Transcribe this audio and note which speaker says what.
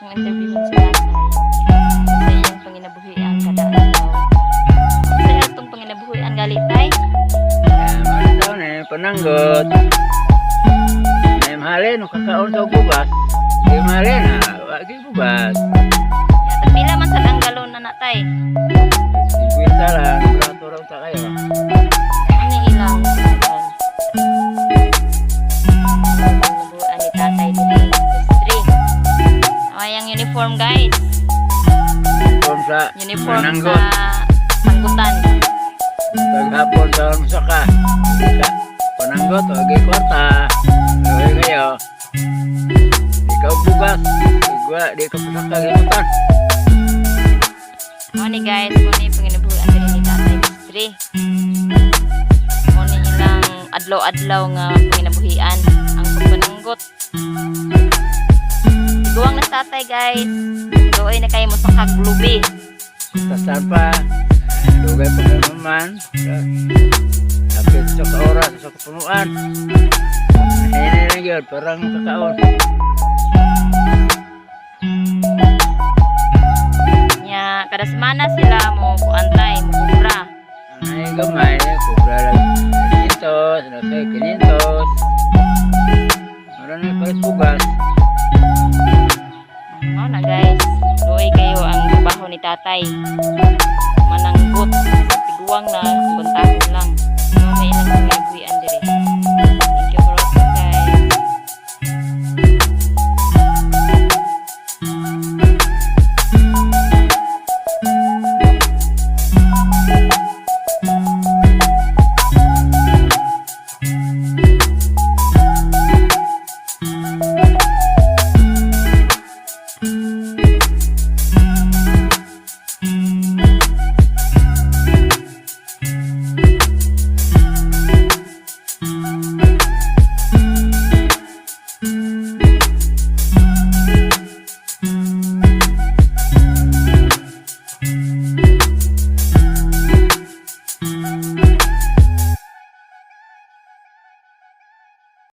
Speaker 1: Akong interviewon si tatay sa iyang panginabuhian kada adlaw. Sa atong panginabuhian gali, tay?
Speaker 2: Mga taon eh, pananggot. Ay mahalin, kakaon sa bugas. Di mahalin ha, wagi bugas.
Speaker 1: Ya, pila man sad ang galon na tay?
Speaker 2: 50 lang, barato raw ta kayo.
Speaker 1: Ano ilang kuan? Panginabuhian ni tatay diri sa Ay, ang uniform, guys.
Speaker 2: Uniform sa
Speaker 1: Uniform
Speaker 2: pananggot.
Speaker 1: Sa sanggutan.
Speaker 2: Paghapon sa musaka. Ka, pananggot, wagi kwarta. Wagi kayo. Di ka bugas. Di di ka pasaka ginutan.
Speaker 1: Mo ni, guys, mo ni panginabuhian diri ni Tatay Bistri. Mo ni ilang adlaw-adlaw nga panginabuhian, ang pagpananggot. Guwang na sa tatay, guys. Luoy na kayo mo sa kaglubi.
Speaker 2: Tasan pa. Dugay pa ka naman. Kapit sa ka oras sa kapunuan. Hindi lang yun, parang kakaon.
Speaker 1: Nya kada semana sila mo kuantay, mo kubra.
Speaker 2: Ay, gamay, kubra lang. 500, nasa 500. Meron na palit bugas.
Speaker 1: Mao na, guys. Luoy kayo ang trabaho ni tatay. Mananggot. Tiguang na buntahon lang.